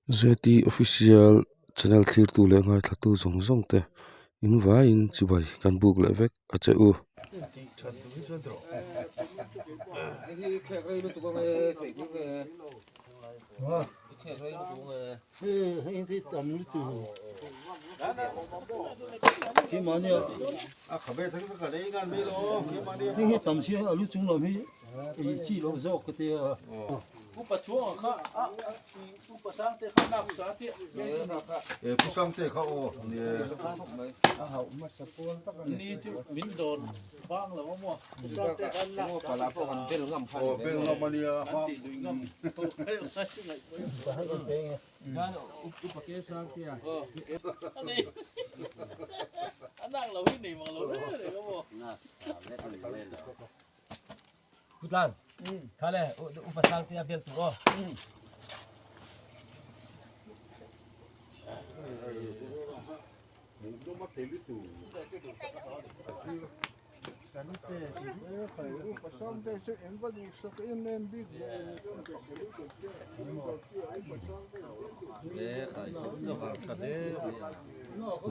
ZT official channel thlirtu leh ngaithlatu zawng zawng te in vaiin chibai kan buk leh vek a che u. Putlan, kha le upa Sangtea bel tur aw.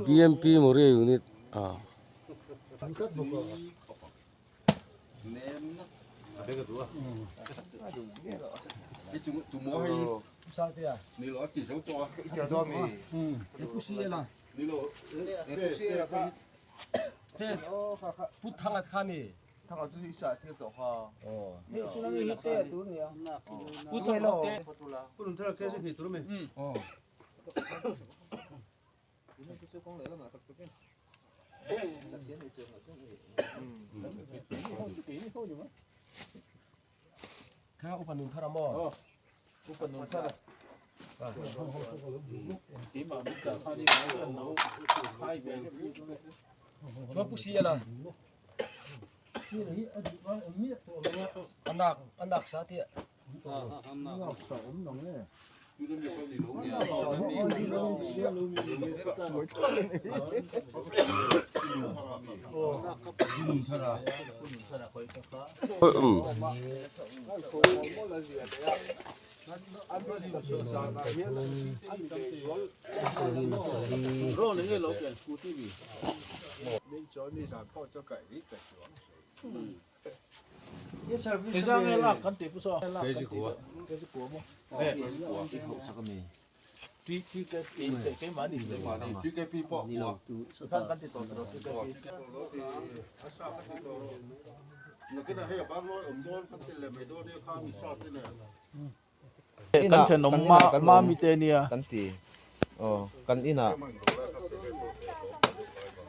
BMP Moria Unit a. Put thang at kha mi. Kha upa nun thar amaw? Upa nun thar. Chuan pu si ala. Anak anak sa tia. Kan thenawm mami te nia. Kan ti. Aw kan inah.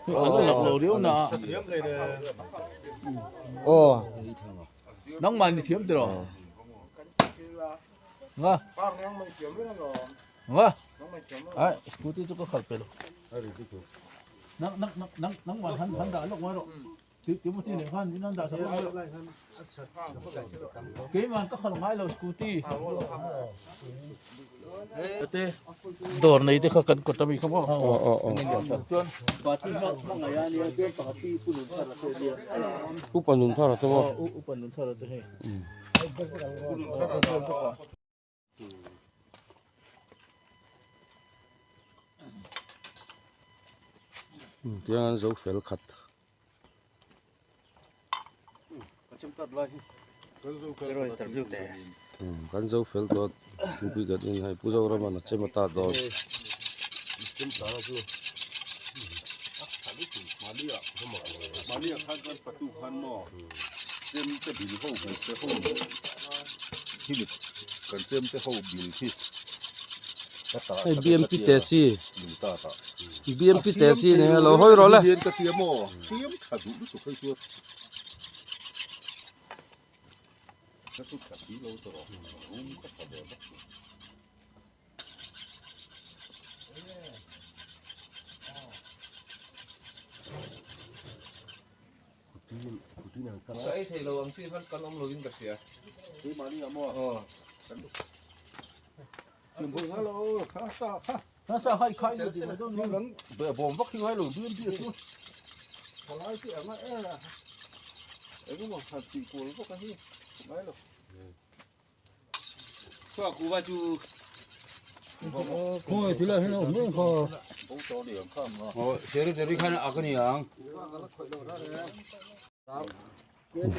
An la lo riau na. Aw. Nangmah ni thiam tiraw. Nga. Nga. Ai scooty chu ka khalh pe lo. Nang nang nang nangmah han han dah lawk mai rawh. Timothy nen khan in an dah sak lawk mai keimah ka khalh ngai lo scooty te dawr nei te kha kan kawt ami kha maw chuan party hmangaih a nia chuan pakhat hi pu nun thar a te nia upa nun thar a te maw upa nun thar a te hei Tiang an zo fel khat. Kan zo fel tawh thingpui kan in hei Pu Zoraman a chem ata dawn. Hei BMP te chi BMP te chi ni lo hawi rawh le. Sa ei thei lo ang chi khan kan awm lo in ka hria.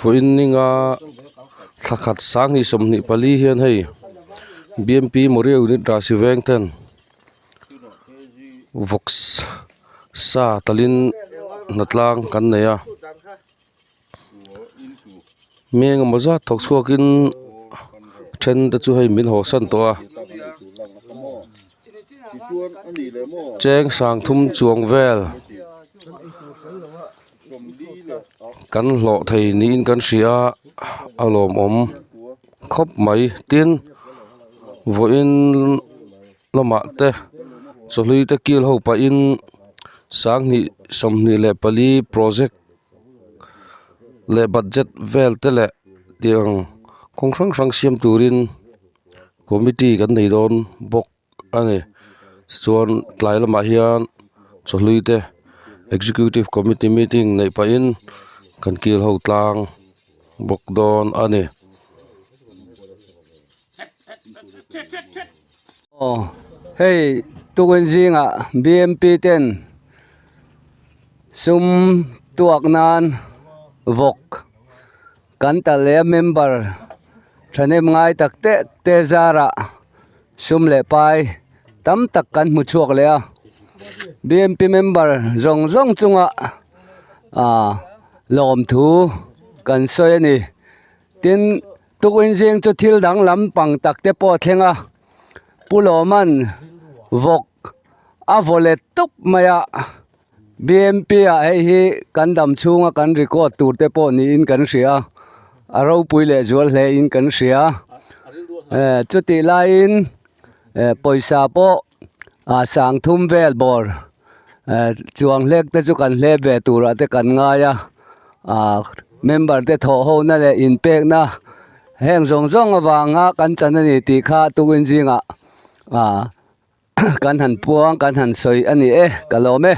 Vawiin ninga thla khat sanghnih 24 hian hei bmp Moriah unit Rasi veng ten vawk sa talin hnatlang kan nei a. Mi engemaw zat thawk chhuakin then te chu hei min haw san tawh a cheng sang thum chuang vel kan hlawh thei niin kan hria a a lawmawm khawp mai tin vawiin lamah te chawhlui te kil ho pahin sanghnih 24 project leh budget vel te leh tiang kawng hrang hrang siam turin committee kan nei dawn bawk a ni chuan tlai lamah hian chawhlui te executive committee meeting neih pahin kan kil ho tlang bawk dawn a ni. Aw hei tukin zingah bmp ten sum tuak nan vawk kan talh leh a member thahnem ngai tak te te zarah sum leh pai tam tak kan hmu chhuak leh a bmp member zawng zawng chungah ah lawmthu kan sawi a ni tin. Tukin zing chu thil dang lampang tak te pawh a thleng a, Pu Lawman vawk a vaw let tawp mai a, BMP ah hei hi kan dam chhunga kan record tur te pawh niin kan hria a, a ropui leh zual hle in kan hria eh chutih laiin eh pawisa pawh ah sang thum vel bawr eh chuang hlek te chu kan hlep ve turah te kan ngai a ah member te thawh ho na leh inpekna heng zawng zawng avanga kan chan a ni tih kha tukin zingah ah kan han puang kan han sawi a ni e ka lawm e.